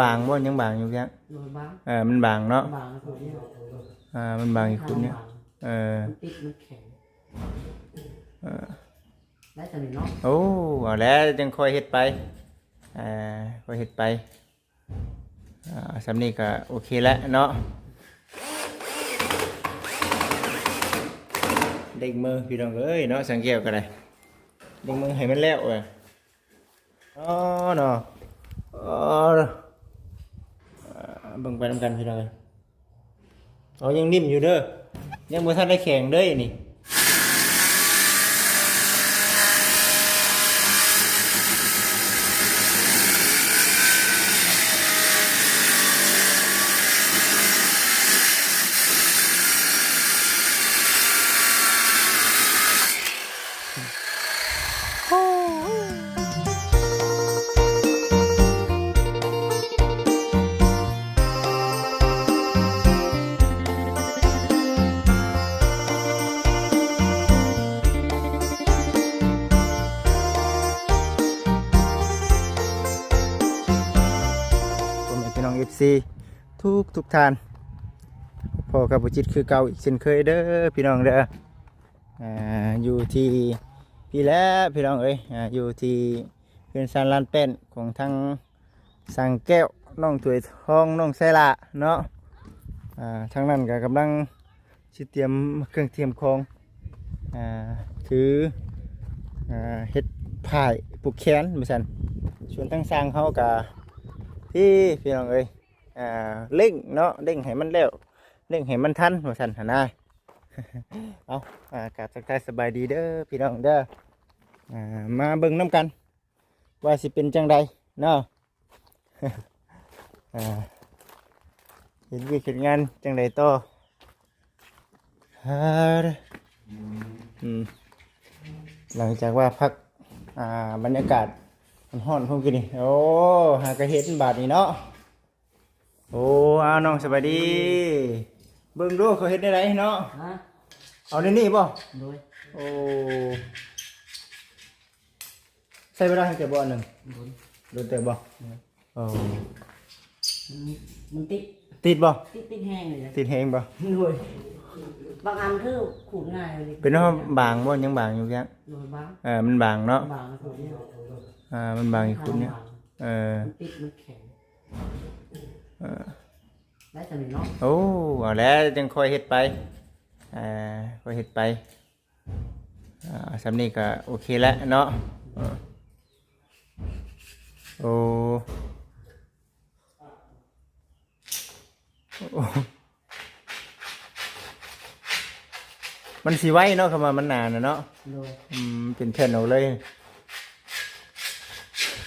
ບາງບໍ່? ຍັງບາງຢູ່ເພຍ? ໂດຍ ບາງ. ເອີ ມັນບາງເນາະ. ບາງ ເອີ ມັນບາງອີກຄຸນນີ້. ເອີ ມັນຕິດ ມັນແຂງ. ເອີ ໄດ້ສ່ຳນີ້ເນາະ. ໂອ້ ເອົາແຫຼະ ຈັ່ງຄ່ອຍເຮັດໄປ. ເອີ ຄ່ອຍເຮັດໄປ. ອ່າ ສ່ຳນີ້ກໍໂອເຄແລ້ວເນາະ. ເລັ່ງມືພີ່ນ້ອງເອີຍເນາະ ສັງແກ້ວກໍໄດ້ ເລັ່ງມືໃຫ້ມັນແລ້ວ. ເອີ ເນາະ ເອີ ເບິ່ງໄປນຳກັນພີ່ນ້ອງເອີຍ. ເອົາ ຍັງນິ້ມຢູ່ເດີ ຍັງບໍ່ທັນໄດ້ແຂງເດີນີ້. ພໍ່ແມ່ພີ່ນ້ອງ ເອັຟຊີ ທຸກໆທ່ານ ພໍ້ກັບບໍ່ຈິດຄືເກົ່າອີກເຊັ່ນເຄີຍເດີພີ່ນ້ອງເດີ. ອ່າ ຢູ່ທີ່ ພີ້ແຫຼະພີ່ນ້ອງເອີຍ ອ່າ ຢູ່ທີ່ເຮືອນຊານລານແປ້ນຂອງທາງຊ່າງແກ້ວ ນ້ອງຖ້ວຍທອງ ນ້ອງໄຊລາເນາະ. ອ່າ ທາງນັ້ນກໍກຳລັງຊິຕຽມເຄື່ອງຕຽມຂອງ ອ່າ ຖື ອ່າ ເຮັດພ້າຍຜູກແຂນວ່າຊັ້ນ. ສ່ວນທາງຊ່າງເຮົາກໍ ພີ້ ພີ່ນ້ອງເອີຍ ອ່າ ເລັ່ງເນາະ ເລັ່ງໃຫ້ມັນແລ້ວ ເລັ່ງໃຫ້ມັນທັນວ່າຊັ້ນຫັ້ນນະ. ເອົາ ອ່າ ກາບທັກທາຍສະບາຍດີເດີພີ່ນ້ອງເດີ. ອ່າ ມາເບິ່ງນຳກັນວ່າຊິເປັນຈັ່ງໃດເນາະ. ອ່າ ເຮັດວຽກເຮັດງານຈັ່ງໃດຕໍ່? ອືມ ຫຼັງຈາກວ່າພັກ ອ່າ ບັນຍາກາດມັນຮ້ອນພຸ້ນກີ້ນີ້. ໂອ້ ຫາກະເຫັນບາດນີ້ເນາະ. ໂອ້ ອ້າວ ນ້ອງສະບາຍດີ. ເບິ່ງດູເຂົາເຮັດແນວໃດເນາະ. ຮະ? ເອົາໃນນີ້ບໍ່? ໂດຍ. ໂອ້ ໃຊ້ເວລາເຮັດແຕ່ບໍ່ອັນໜຶ່ງ? ໂດຍ. ໂດນເຕີບບໍ່? ໂດຍ. ໂອ້ ມັນ ມັນຕິດ ຕິດບໍ່? ຕິດ ຕິດແຮງເລີຍ. ຕິດແຮງບໍ່? ໂດຍ. ບາງອັນຄືຂູດງ່າຍເລີຍ. ເປັນເພາະບາງບໍ່? ຍັງບາງຢູ່ເພຍ? ໂດຍ ບາງ. ເອີ ມັນບາງເນາະ. ບາງຂູດນີ້. ອ່າ ມັນບາງອີກຂຸດນີ້. ເອີ ມັນຕິດ ມັນແຂງ. ເອີ ໄດ້ສ່ຳນີ້ເນາະ. ໂອ້ ເອົາແຫຼະ ຈັ່ງຄ່ອຍເຮັດໄປ ເອີ ຄ່ອຍເຮັດໄປ. ອ່າ ສ່ຳນີ້ກໍໂອເຄແລ້ວເນາະ. ເອີ ໂອ້ ໂອ້ ມັນຊິໄວເນາະ ຄຳວ່າມັນໜານະເນາະ. ໂດຍ. ອືມ ເປັນແຜ່ນອອກເລີຍ.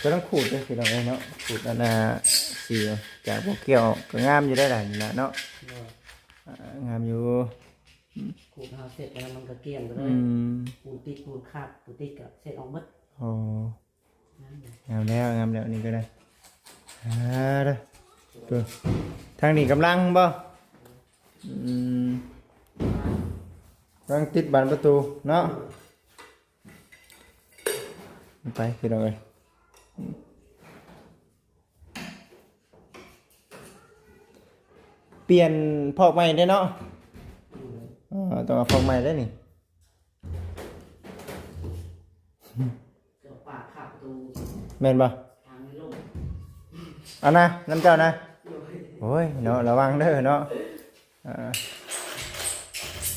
ກຳລັງຂູດເດ້ພີ່ນ້ອງເອີຍເນາະ ຂູດອັນນ່າ ສີຈາກບໍ່ກ້ຽວກໍງາມຢູ່ໄດ໋ລະນີ້ນະເນາະ. ໂດຍ. ອ່າ ງາມຢູ່. ຂູດເຮົາເຊັດແລ້ວມັນກໍກ້ຽງໄປເລີຍ. ອືມ ປູນຕິກ ປູນຂາບ ປູນຕິກກໍເຊັດອອກໝົດ. ໂອ້ ງາມແລ້ວ ງາມແລ້ວ ນີ້ກໍໄດ້. ອ່າ ເດີ ທາງນີ້ກຳລັງບໍ່? ອືມ ກຳລັງຕິດບານປະຕູເນາະ. ໄປ ພີ່ນ້ອງເອີຍ. ປ່ຽນພອກໃໝ່ເດ້ເນາະ. ເອີ ຕ້ອງເອົາພອກໃໝ່ເດ້ນີ້. ແມ່ນບໍ່? ເອົານະ ນຳເຈົ້ານະ. ໂອ້ຍເນາະ ລະວັງເດີເນາະ. ເອີ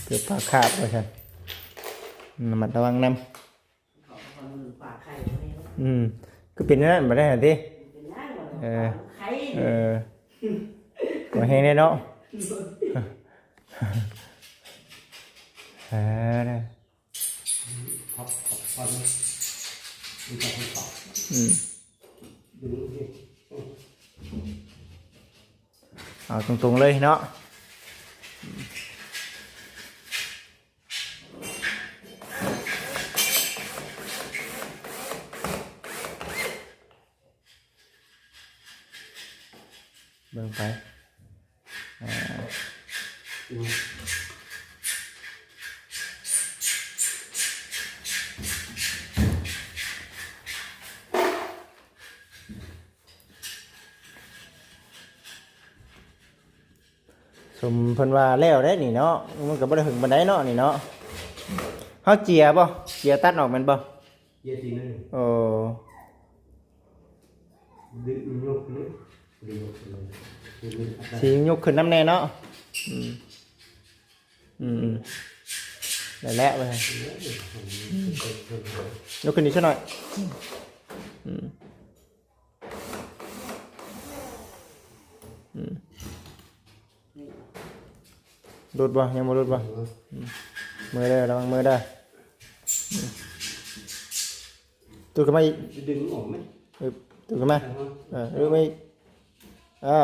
ເກີດປາຄາບວ່າຊັ້ນ ລະມັດລະວັງນຳ. ອືມ ຄືເປັນແນວນັ້ນບາດນີ້ຫັ້ນຕິ. ເອີ ເອີ ບໍ່ແຮງແດ່ເນາະ. ເອີ ອືມ ເອົາຕົງໆເລີຍເນາະ. ເບິ່ງໄປ ອ່າ ໂ ສົມເພິ່ນວ່າແລ້ວເດ້ນີ້ເນາະ ມັນກໍບໍ່ໄດ້ເຖິງປານໃດເນາະນີ້ເນາະ. ເຮົາເຈຍບໍ່? ເຈຍຕັດອອກແມ່ນບໍ່? ເຈຍສີໜ້ອຍໜຶ່ງ. ໂອ້ ດຶງຍົກຂຶ້ນ ດຶງຍົກຂຶ້ນ ສີຍົກຂຶ້ນນຳແດ່ເນາະ. ອືມ ອືມ ອືມ ໄດ້ແລ້ວເວີຍ ຍົກຂຶ້ນອີກສັກໜ້ອຍ. ອືມ ອືມ ຫຼຸດບໍ່? ຍັງບໍ່ຫຼຸດບໍ່? ອືມ ເມືອເດີ ລະວັງເມືອເດີ. ອືມ ຕຸດຂຶ້ນມາອີກ ດຶງອອກໄໝ? ເອີ ຕຸດຂຶ້ນມາ ເອີ ເອີ ມາອີກ ເອີ.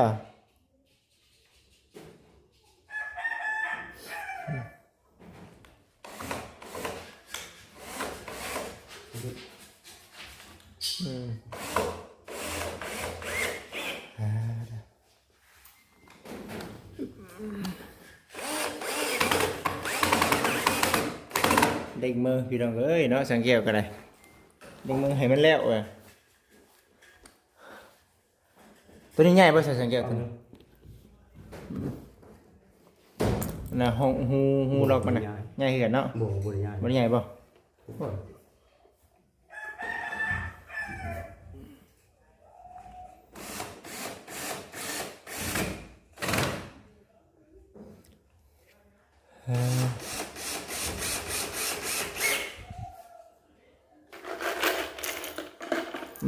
ອືມ ເລັ່ງມືພີ່ນ້ອງເອີຍເນາະ ສັງແກ້ວກໍໄດ້ ເລັ່ງມືໃຫ້ມັນແລ້ວ ເອີ. ຕົວນີ້ໃຫຍ່ບໍ່ ສາຍສັງແກ້ວ ຕົວນີ້? ອືມ ນະ ຮູ ຮູລັອກມັນນະ ບໍ່ ບໍ່ໃຫຍ່ ໃຫຍ່ຄືກັນເນາະ? ບໍ່ ບໍ່ໄດ້ໃຫຍ່ ບໍ່ໄດ້ໃຫຍ່ບໍ່? ເອີ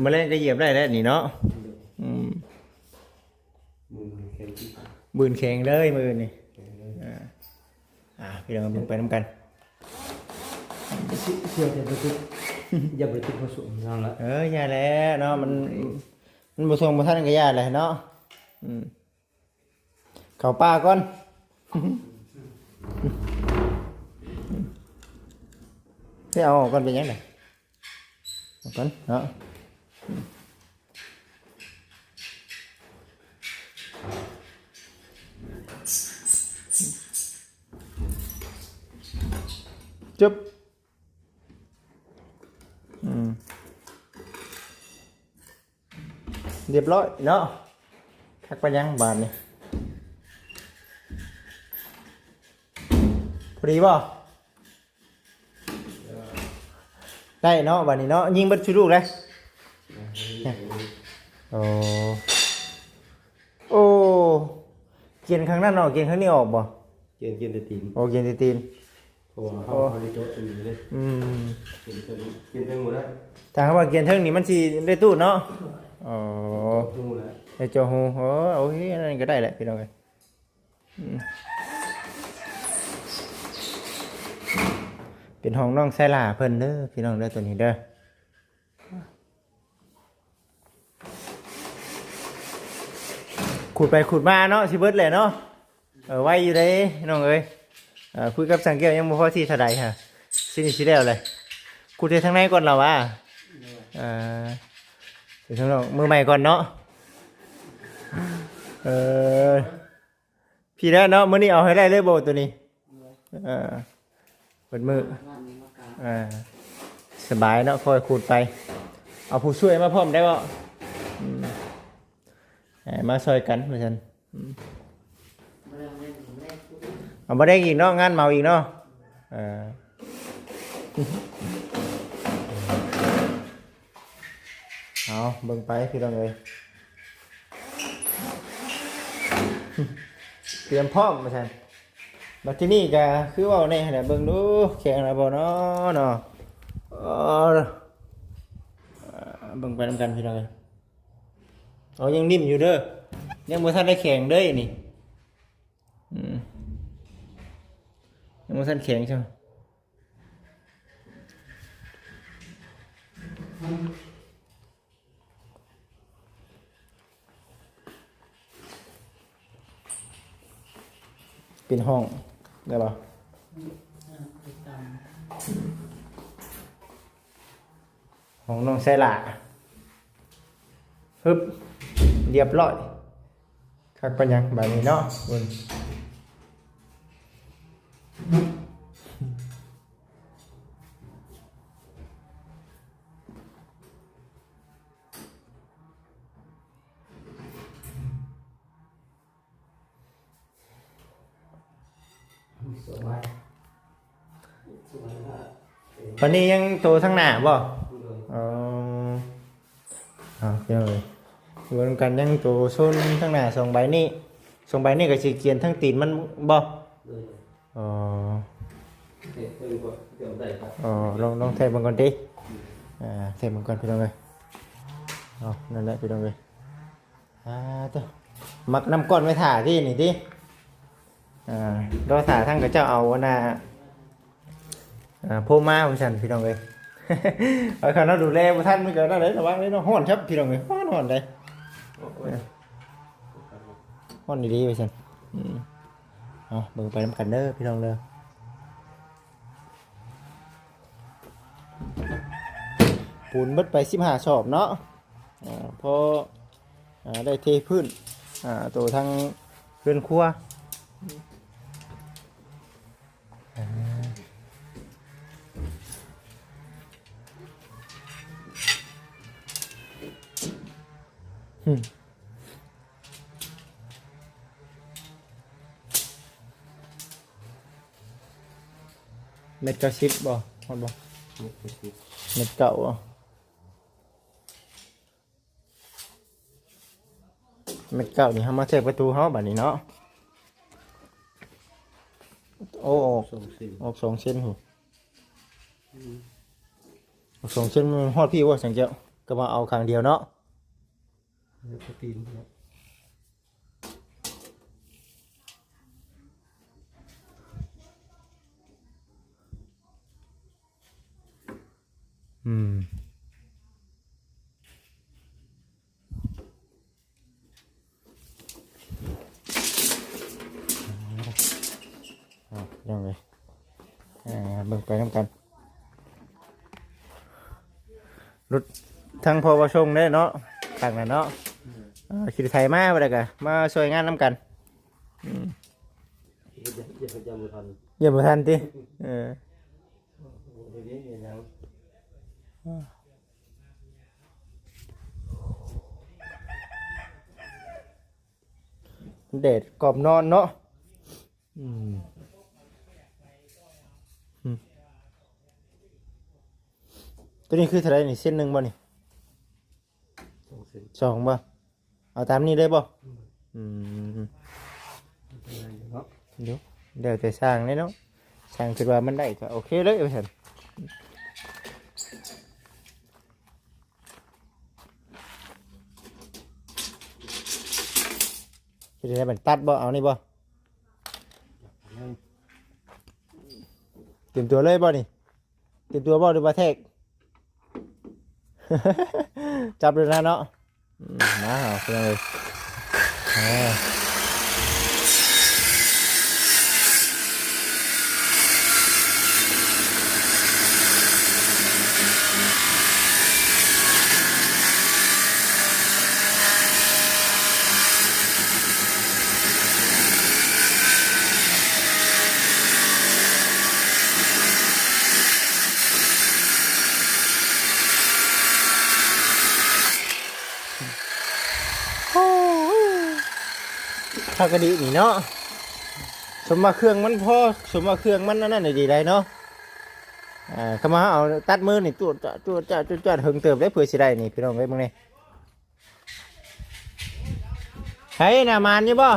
ມື້ແລງກໍຢຽບໄດ້ແລ້ວນີ້ເນາະ. ອືມ ມື້ອື່ນແຂງເລີຍ ມື້ອື່ນນີ້. ອ່າ ອ່າ ພີ່ນ້ອງເບິ່ງໄປນຳກັນ ເຊື່ອແຕ່ບໍ່ຕິດ ຢ່າບໍ່ຕິດບໍ່ສຸກນັ້ນລະ. ເອີ ຢ່າແຫຼະເນາະ ມັນ ມັນບໍ່ສົ່ງບໍ່ທັນກໍຢ່າແຫຼະເນາະ. ອືມ ເຂົ້າປ່າກ່ອນ ຊິເອົາອອກກ່ອນ ເປັນຫຍັງນະ? ເອົາກ່ອນເນາະ ຈຶບ ອືມ. ຮຽບຮ້ອຍເນາະ ຄັກປານຫຍັງບາດນີ້ ພໍດີບໍ່? ໄດ້ເນາະ ບາດນີ້ເນາະ ຍິງເບິດຊຸລູກເລີຍ. ໂອ້ ໂອ້ ກຽນຂ້າງນັ້ນອອກ ກຽນຂ້າງນີ້ອອກບໍ່? ກຽນ ກຽນແຕ່ຕີນ. ໂອ້ ກຽນແຕ່ຕີນ. ເພາະວ່າເຮົາ ເຮົາໄດ້ເຈາະຕົວນີ້ເລີຍ. ອືມ ກຽນເທິງ ກຽນເທິງບໍ່ໄດ້. ຖ້າຫາກວ່າກຽນເທິງນີ້ມັນຊິໄດ້ຕູດເນາະ. ອໍ ໄດ້ເຈາະຮູແລ້ວ ໄດ້ເຈາະຮູ. ໂອ້ ໂອເຄ ອັນນັ້ນກໍໄດ້ແຫຼະພີ່ນ້ອງເອີຍ. ອືມ ເປັນຫ້ອງນ້ອງໄຊລາເພິ່ນເດີພີ່ນ້ອງເດີ ຕົວນີ້ເດີ. ຂູດໄປຂູດມາເນາະ ຊິເບິດແຫຼະເນາະ. ເອີ ໄວຢູ່ເດ້ນ້ອງເອີຍ. ເອີ ຄຸຍກັບສັງແກ້ວຍັງບໍ່ພໍທີ່ເທົ່າໃດຫະ ຊິນີ້ຊິແລ້ວແຫຼະ. ຂູດແຕ່ທາງໃນກ່ອນລະຫວາ? ເອີ ເຮັດທາງນອກ ມືໃໝ່ກ່ອນເນາະ. ເອີ ພີ້ແລ້ວເນາະ ມື້ນີ້ເອົາໃຫ້ໄດ້ເລີຍບໍ່ໂຕນີ້? ເອີ ເປີດມື້ ເອີ ສະບາຍເນາະ ຄ່ອຍຂູດໄປ. ເອົາຜູ້ຊ່ວຍມາພ້ອມໄດ້ບໍ່? ອືມ ໃຫ້ມາຊ່ອຍກັນວ່າຊັ້ນ. ອືມ ເອົາບໍ່ໄດ້ອີກເນາະ ງານເໝົາອີກເນາະ. ເອີ ເອົາເບິ່ງໄປພີ່ນ້ອງເອີຍ ຕຽມພ້ອມວ່າຊັ້ນ. ບັດທີນີ້ກະຄືເວົ້າແນ່ຫັ້ນແຫຼະ ເບິ່ງດູແຂງແລ້ວບໍ່ເນາະ ເນາະ. ເອີ ເບິ່ງໄປນຳກັນພີ່ນ້ອງເອີຍ. ເອົາ ຍັງນິ້ມຢູ່ເດີ ຍັງບໍ່ທັນໄດ້ແຂງເດີນີ້. ອືມ ຍັງບໍ່ທັນແຂງຊ້ຳ. ເປັນຫ້ອງໄດ້ບໍ່? ຫ້ອງນ້ອງໄຊລາ. ຮຶບ ຮຽບຮ້ອຍ. ຄັກປານຫຍັງບາດນີ້ເນາະ ເບິ່ງ. ເ ສວຍ ສວຍ ບັດນີ້ຍັງໂຕທາງໜ້າບໍ່? ໂດຍ ເອີ ເອົາ ເອົາ ເບິ່ງນຳກັນ ຍັງໂຕໂຊນທາງໜ້າສອງໃບນີ້ ສອງໃບນີ້ກໍຊິກຽນທັງຕີນມັນບໍ່? ໂດຍ ອໍ ເອີ ລອງ ລອງແທກເບິ່ງກ່ອນຕິ ອ່າ ແທກເບິ່ງກ່ອນພີ່ນ້ອງເອີຍ ເອົາ ນັ້ນແຫຼະພີ່ນ້ອງເອີຍ ອ່າ ໂຕ ມັກນຳກ້ອນໄວ້ຖ້າຕິນີ້ຕິ ອ່າ ລໍຖ້າທາງເຂົາເຈົ້າເອົາອັນນ່າ ອ່າ ໂພມມາວ່າຊັ້ນພີ່ນ້ອງເອີຍ ເອົາ ຄັນເຮົາດູແລບໍ່ທັນມັນກໍນັ້ນແຫຼະ ລະວັງເດ້ເນາະ ຮ້ອນຄັບພີ່ນ້ອງເອີຍ ຮ້ອນ ຮ້ອນເດ້ ຮ້ອນອີ່ຫຼີວ່າຊັ້ນ ອືມ ເອົາ ເບິ່ງໄປນຳກັນເດີພີ່ນ້ອງເດີ ປູນເບິດໄປສິບຫ້າສອບເນາະ ອ່າ ພໍ ອ່າ ໄດ້ເທພື້ນ ອ່າ ໂຕທາງເຮືອນຄົວ ອ່າ ເມັດເກົ້າສິບບໍ່? ຮອດບໍ່? ເມັດເກົ້າສິບ ເມັດເກົ້າບໍ່? ເມັດເກົ້ານີ້ເຮົາມາໃສ່ປະຕູເຮົາບັດນີ້ເນາະ ໂອ້ ອອກສອງເຊັນ ອອກສອງເຊັນພຸ້ນ ອືມ ອອກສອງເຊັນ ມັນຮອດພີ້ບໍ່ ສັງແກ້ວ? ກໍມາເອົາຂ້າງດຽວເນາະ ແລ້ວກໍຕີນເນາະ. ອືມ ເອົາ ພີ່ນ້ອງເອີຍ ເບິ່ງໄປນຳກັນ ລົດທັງພໍ່ວ່າສົ່ງເດ້ເນາະ ທາງນັ້ນເນາະ ເອີ ຂີ່ໄຖມາ ບໍ່ໄດ້ກະມາຊ່ວຍງານນຳກັນ ອືມ ຢ້ານບໍ່ທັນ ຢ້ານບໍ່ທັນຕິ ເອີ ແດດກອບນອນເນາະ ອືມ ອືມ ຕົວນີ້ຄືເທົ່າໃດນີ້ ເຊັນໜຶ່ງບໍ່ນີ້? ສອງເຊັນ ສອງບໍ່? ເອົາຕາມນີ້ເລີຍບໍ່? ອືມ ອືມ ເນາະ ດຽວ ແລ້ວແຕ່ຊ່າງເດ້ເນາະ ຊ່າງຄິດວ່າມັນໄດ້ກໍໂອເຄເລີຍວ່າຊັ້ນ ເຮັດໃຫ້ມັນຕັດບໍ່? ເອົານີ້ບໍ່? ເຕັມຕົວເລີຍບໍ່ນີ້? ເຕັມຕົວບໍ່ ຫຼືວ່າແທກ? ຈັບເລີຍນະເນາະ ອືມ ມາເອົາເພື່ອນເລີຍ ເອີ. ຄັກອີ່ຫຼີນີ້ເນາະ ສົມວ່າເຄື່ອງມັນພໍ ສົມວ່າເຄື່ອງມັນອັນນັ້ນດີໄດ໋ເນາະ ອ່າ ຄຳວ່າເຮົາເອົາຕັດມືນີ້ ຈວດຈະ ຈວດຈະ ຈວດຈະ ເຫິງເຕີບເດ້ ເພື່ອຊິໄດ້ນີ້ ພີ່ນ້ອງເອີຍ ເບິ່ງນີ້ ໃຜນະ ໝານຢູ່ບໍ່?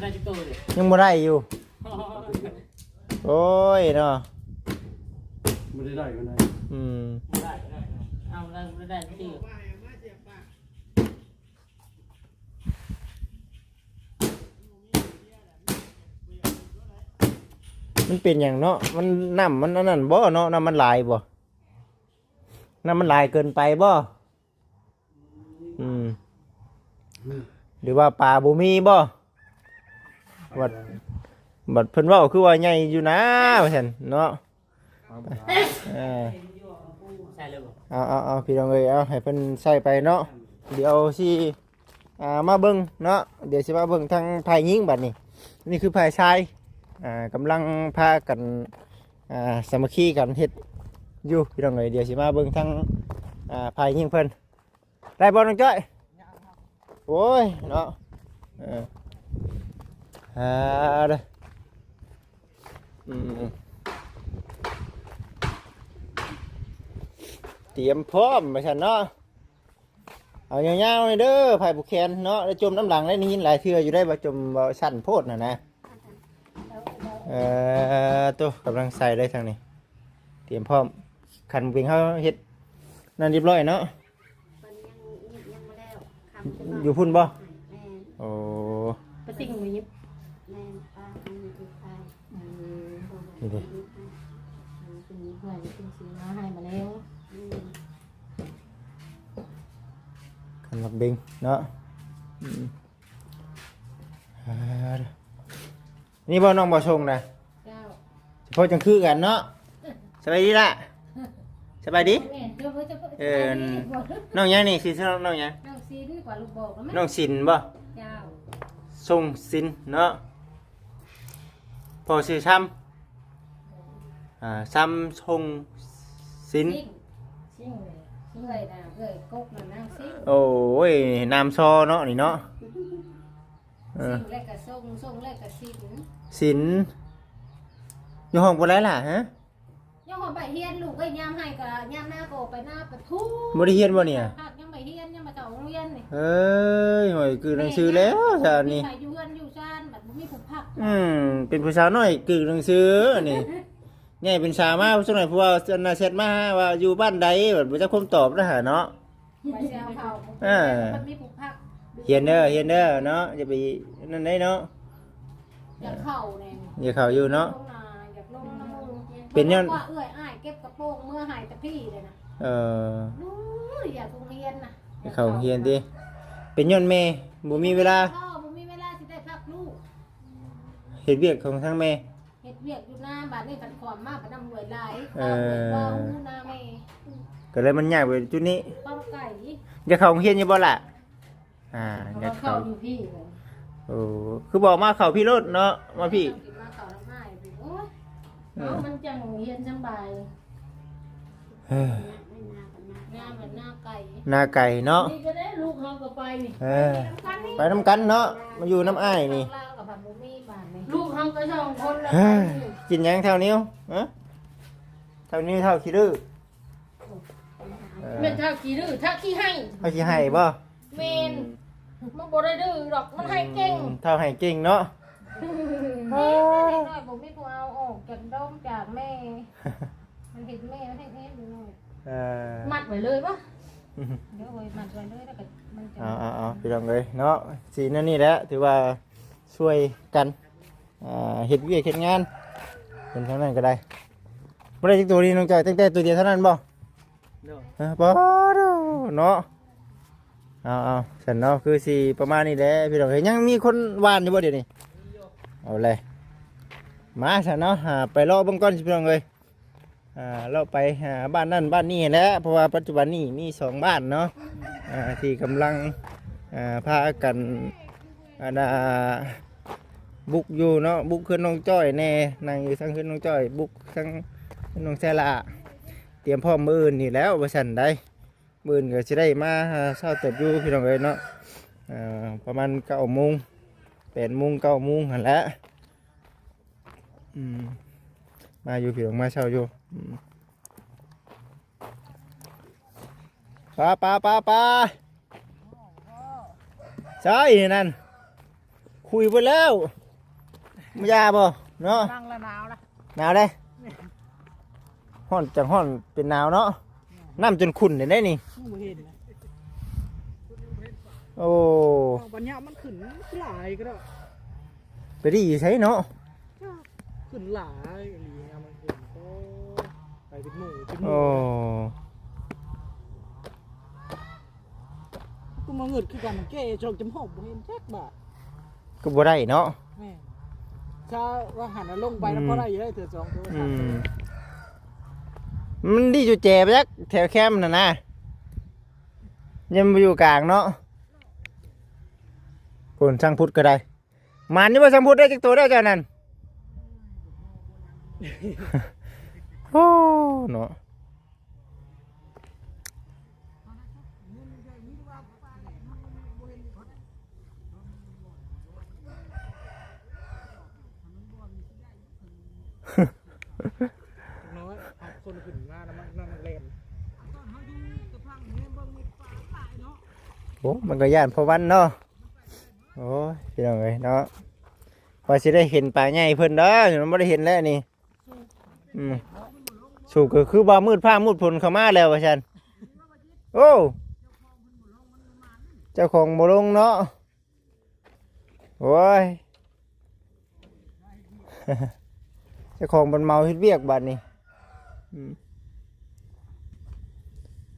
ໄດ້ຈັກໂຕເດ? ຍັງບໍ່ໄດ້ຢູ່ ໂອ້ຍເນາະ ບໍ່ໄດ້ໄດ້ປານໃດ ອືມ ບໍ່ໄດ້ ເອົາ ບໍ່ໄດ້ ບໍ່ໄດ້ ມັນເປັນຫຍັງເນາະ ມັນ ນ້ຳມັນອັນນັ້ນບໍ່ເນາະ ນ້ຳມັນຫຼາຍບໍ່? ນ້ຳມັນຫຼາຍເກີນໄປບໍ່? ອືມ ຫຼືວ່າປາບໍ່ມີບໍ່? ບັດ ບັດເພິ່ນເວົ້າຄືວ່າໃຫຍ່ຢູ່ນາວ່າຊັ້ນເນາະ ເອີ ເອົາ ເອົາ ເອົາ ພີ່ນ້ອງເອີຍ ເອົາ ໃຫ້ເພິ່ນໃຊ້ໄປເນາະ ດຽວຊິ ອ່າ ມາເບິ່ງເນາະ ດຽວຊິມາເບິ່ງທາງຝ່າຍຍິງບັດນີ້ ນີ້ຄືຝ່າຍຊາຍ ອ່າ ກຳລັງພາກັນ ອ່າ ສາມັກຄີກັນເຮັດຢູ່ ພີ່ນ້ອງເອີຍ ດຽວຊິມາເບິ່ງທາງ ອ່າ ຝ່າຍຍິງເພິ່ນ ໄດ້ບໍ່ນ້ອງຈ້ອຍ? ໂອ້ຍເນາະ ເອີ ອ່າ ອືມ ຕຽມພ້ອມວ່າຊັ້ນເນາະ. ເອົາຍາວໆເດີ ໃຜຜູ້ແຂນເນາະ ໄດ້ຈົມນ້ຳຫຼັງໄດ້ ໄດ້ຍິນຫຼາຍເທື່ອຢູ່ໄດ້ວ່າຈົມ ວ່າສັ້ນໂພດຫັ້ນນະ. ເອີ ໂຕ ກຳລັງໃສ່ເລີຍທາງນີ້ ຕຽມພ້ອມ ຄັນເປັນເຮົາເຮັດນັ້ນຮຽບຮ້ອຍເນາະ. ເພິ່ນຍັງ ຍັງ ຍັງບໍ່ແລ້ວ ຄ່ຳຈັກໜ້ອຍ ຢູ່ພຸ້ນບໍ່? ແມ່ນ ໂອ້ ປະຕິງຢູ່ ແມ່ນ ປາອັນນີ້ອີກ ອືມ ນີ້ເດ້ ເພິ່ນເມື່ອຍ ເພິ່ນຊິມາໃຫ້ມາແລ້ວ ອືມ ຄັນໝາກເບັງເນາະ ອືມ ອ່າ ນີ້ບໍ່ນ້ອງບໍ່ສົ່ງນະ? ເຈົ້າ ສະເພາະຈັ່ງຄືກັນເນາະ. ສະບາຍດີລະ ສະບາຍດີ. ແມ່ນ ເຈົ້າ ເຈົ້າ ເອີ ສະບາຍດີ ນ້ອງຫຍັງນີ້? ຊື່ນ້ອງຫຍັງ? ນ້ອງສິນ ກວ່າລູກບອກແມ່ນ ນ້ອງສິນບໍ່? ເຈົ້າ ສົ່ງສິນເນາະ ພໍ່ຊື່ຊຳ ອ່າ ຊຳຊົງສິນ ສິນ ເອື້ອຍນະ ເອື້ອຍກົກນະ ນາງສິນ. ໂອ້ຍ ນາມຊໍເນາະນີ້ເນາະ. ເອີ ສິນແລ້ວກໍຊົງ ຊົງແລ້ວກໍສິນ ສິນ. ຢູ່ຫ້ອງບໍ່ໄດ້ລະ ຮະ? ຍັງວ່າໄປຮຽນລູກເອີຍ ຍາມໃຫ້ກໍ ຍາມນາກໍໄປນາໄປພຸ້ນ. ບໍ່ໄດ້ຮຽນບໍ່ນີ້? ຍັງໄປຮຽນ ຍັງບໍ່ເຂົ້າໂຮງຮຽນນີ້. ເອີຍ ໂອ້ຍ ກືໜັງສືແລ້ວຊະນີ້ ໃຜຢູ່ເຮືອນຢູ່ຊານ ບັດບໍ່ມີຜູ້ພັກ. ອືມ ເປັນຜູ້ສາວນ້ອຍກືໜັງສືນີ້ ໃຫຍ່ເປັນສາວມາ ຜູ້ສາວນ້ອຍ ຜູ້ວ່າອັນນາແຊັດມາວ່າຢູ່ບ້ານໃດ ບັດບໍ່ຈັກຄວາມຕອບນະຫາເນາະ. ໄປແຊວເຂົາ ເອີ ມັນມີຜູ້ພັກ. ຮຽນເດີ ຮຽນເດີເນາະ ຢ່າໄປນັ້ນໄດ໋ເນາະ. ຢາກເຂົ້າແດ່ ຢາກເຂົ້າຢູ່ເນາະ ລົງນາ ຢາກລົງນຳໝູ່. ເປັນຍ້ອນວ່າເອື້ອຍອ້າຍເກັບກະໂປງເມືອໃຫ້ແຕ່ພີ້ເລີຍນະ. ເອີ ໂອ້ຍ ຢາກໂຮງຮຽນນະ ຢາກເຂົ້າໂຮງຮຽນຕິ. ເປັນຍ້ອນແມ່ບໍ່ມີເວລາ ພໍ່ບໍ່ມີເວລາຊິໄດ້ພັກລູກ. ເຮັດວຽກຂອງທາງແມ່ ເຮັດວຽກຢູ່ນາ ບາດນີ້ພັດຂອມມາ ພັດນ້ຳຫ້ວຍຫຼາຍ. ເອີ ເຂົາເອີ້ນວ່າຮູນາແມ່ ກໍເລີຍມັນຍາກໄປຈຸດນີ້ ຄວາມໄກ. ຢາກເຂົ້າໂຮງຮຽນຢູ່ບໍ່ລະ? ອ່າ ຢາກເຂົ້າ ເຂົ້າຢູ່ພີ້. ໂອ້ ຄືບໍ່ມາເຂົ້າພີ້ໂລດເນາະ ມາພີ້ ມາເຂົ້ານຳອ້າຍພີ້. ໂອ້ຍ ເອີ ເອົາ ມັນຈັ່ງຮຽນສະບາຍ. ເອີ ນາມັນນາໄກ ນາໄກເນາະ. ນີ້ກໍໄດ້ ລູກເຮົາກໍໄປນີ້ ເອີ ໄປນຳກັນເນາະ ມາຢູ່ນຳອ້າຍນີ້. ລາວກໍພັດບໍ່ມີບາດນີ້ ລູກເຮົາກໍສອງຄົນລະ. ເອີ ໄປນີ້ ກິນຫຍັງທ້າວນິວ? ຮະ ທ້າວນິວ ທ້າວຂີ້ດື້? ເອີ ແມ່ນທ້າວຂີ້ດື້ ທ້າວຂີ້ໄຫ້ ທ້າວຂີ້ໄຫ້ບໍ່? ແມ່ນ ອືມ ມັນບໍ່ໄດ້ດື້ດອກ ມັນໄຫ້ເກັ່ງ. ອືມ ທ້າວໄຫ້ເກັ່ງເນາະ. ເດັກນ້ອຍບໍ່ມີຜູ້ເອົາອອກຈາກດົມຈາກແມ່ ມັນເຫັນແມ່ ມັນເຫັນເອງຢູ່. ເອີ ມັດໄວ້ເລີຍບໍ່? ໂດຍ ມັດໄວ້ເລີຍ ແລ້ວກໍມັນຈະ ເອົາໆໆ ພີ່ນ້ອງເອີຍເນາະ ຊິແນວນີ້ແຫຼະ ຖືວ່າຊ່ວຍກັນ ອ່າ ເຮັດວຽກເຮັດງານ ເປັນທາງນັ້ນກໍໄດ້. ບໍ່ໄດ້ຈັກໂຕນີ້ນ້ອງຈ້ອຍ ຕັ້ງແຕ່ໂຕດຽວເທົ່ານັ້ນບໍ່? ໂດຍ ເອີ ປາດໂທ້ເນາະ. ເອົາໆ ຊັ້ນເນາະ ຄືຊິປະມານນີ້ແຫຼະ ພີ່ນ້ອງເອີຍ. ຍັງມີຄົນຫວ່ານຢູ່ບໍ່ດຽວນີ້? ມີຢູ່. ເອົາແຫຼະ ມາຊັ້ນເນາະ ຫາໄປເລາະເບິ່ງກ່ອນ ພີ່ນ້ອງເອີຍ. ອ່າ ເລາະໄປຫາບ້ານນັ້ນບ້ານນີ້ແຫຼະ ເພາະວ່າປັດຈຸບັນນີ້ມີສອງບ້ານເນາະ ອ່າ ທີ່ກຳລັງ ອ່າ ພາກັນ ອັນນ່າ ບຸກຢູ່ເນາະ ບຸກເຮືອນນ້ອງຈ້ອຍແດ່ ນັ່ງຢູ່ທາງເຮືອນນ້ອງຈ້ອຍ ບຸກທາງເຮືອນນ້ອງແຊລາ ຕຽມພ້ອມມື້ອື່ນນີ້ແລ້ວວ່າຊັ້ນໃດ໋. ມື້ອື່ນກໍຊິໄດ້ມາຫາເຊົ້າເຕີບຢູ່ ພີ່ນ້ອງເອີຍເນາະ ເອີ ປະມານເກົ້າໂມງ ແປດໂມງ ເກົ້າໂມງຫັ້ນແຫຼະ. ອືມ ມາຢູ່ພີ່ນ້ອງ ມາເຊົ້າຢູ່. ອືມ ປາ ປາ ປາ ປາ ໃສນັ້ນ ຄຸຍເບິດແລ້ວ ມາຢາບໍ່ເນາະ. ນັ່ງລະໜາວລະ ໜາວເດ້ ຮ້ອນຈັ່ງຮ້ອນເປັນໜາວເນາະ. ອືມ ນ້ຳຈົນຂຸ້ນເດ້ນີ້ ບໍ່ເຫັນນະ. ໂອ້ ບັນຍາມັນຂຶ້ນຫຼາຍກໍໄດ້ ໄປດີຢູ່ໃສເນາະ ຂຶ້ນຫຼາຍອີ່ຫຼີ ຍາມມັນຂຶ້ນ ໂອ້ ໄປເປັນໝູ່ເປັນໝູ່. ໂອ້ ກູມາງຶດຄືກັນ ແກ່ຈອກຈຳຮອກບໍ່ເຫັນຈັກບາດ ກໍບໍ່ໄດ້ເນາະ. ແມ່ນ ຊາວ່າຫັ້ນລະ ລົງໄປນຳ ອືມ ພໍໄດ້ຢູ່ໄດ໋ ເທື່ອສອງເທື່ອ ອືມ ສາມເທື່ອ. ມັນດີຢູ່ແຈໄປຈັກ ແຖວແຄມຫັ້ນນະ ຍັງບໍ່ຢູ່ກາງເນາະ. ໂອ້ ຊ່າງພຸດກໍໄດ້ ໝານຢູ່ບໍ່ຊ່າງພຸດ ໄດ້ຈັກໂຕແລ້ວເຈົ້ານັ້ນ? ໂອ້ ເນາະ. ໂອ້ ມັນກໍຢ້ານພໍວັນເນາະ. ໂອ້ຍ ພີ່ນ້ອງເອີຍເນາະ ວ່າຊິໄດ້ເຫັນປາໃຫຍ່ເພິ່ນເດີ ມັນບໍ່ໄດ້ເຫັນແລ້ວນີ້. ອືມ ສູບກໍຄືວ່າມືດຟ້າມືດຝົນເຂົ້າມາແລ້ວວ່າຊັ້ນ. ໂອ້ ເຈົ້າຂອງບໍ່ລົງເນາະ. ໂອ້ຍ ເຈົ້າຂອງບັນເມົາເຮັດວຽກບາດນີ້. ອືມ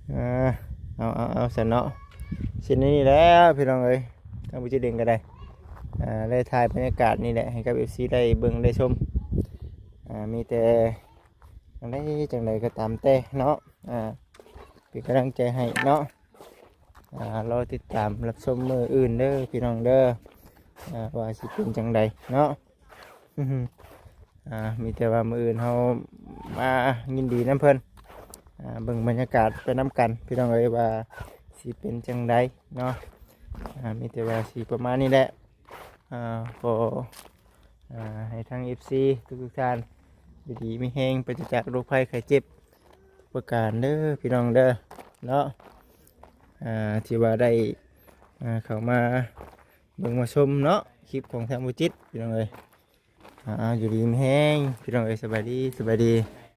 ເອີ ເອົາ ເອົາ ເອົາຊັ້ນເນາະ. ເຊັ່ນນີ້ແຫຼະພີ່ນ້ອງເອີຍ ທາງບໍ່ຈິດເອງກໍໄດ້ ອ່າ ໄດ້ຖ່າຍບັນຍາກາດນີ້ແຫຼະ ໃຫ້ກັບເອັຟຊີໄດ້ເບິ່ງໄດ້ຊົມ. ອ່າ ມີແຕ່ຈັ່ງໃດຈັ່ງໃດກໍຕາມແຕ່ເນາະ ອ່າ ເປັນກຳລັງໃຈໃຫ້ເນາະ. ອ່າ ລໍຕິດຕາມຮັບຊົມມື້ອື່ນເດີພີ່ນ້ອງເດີ ອ່າ ວ່າຊິເປັນຈັ່ງໃດເນາະ. ອ່າ ມີແຕ່ວ່າມື້ອື່ນເຮົາມາຍິນດີນຳເພິ່ນ ອ່າ ເບິ່ງບັນຍາກາດໄປນຳກັນພີ່ນ້ອງເອີຍ ວ່າຊິເປັນຈັ່ງໃດເນາະ. ອ່າ ມີແຕ່ວ່າຊິປະມານນີ້ແຫຼະ. ອ່າ ຂໍ ອ່າ ໃຫ້ທັງເອັຟຊີທຸກໆທ່ານຢູ່ດີມີແຮງ ປາສະຈາກໂລກໄພໄຂ້ເຈັບທຸກປະການເດີພີ່ນ້ອງເດີເນາະ. ອ່າ ທີ່ວ່າໄດ້ ອ່າ ເຂົ້າມາເບິ່ງມາຊົມເນາະ ຄລິບຂອງທາງບໍ່ຈິດພີ່ນ້ອງເອີຍ. ອ່າ ຢູ່ດີມີແຮງພີ່ນ້ອງເອີຍ ສະບາຍດີ ສະບາຍດີ.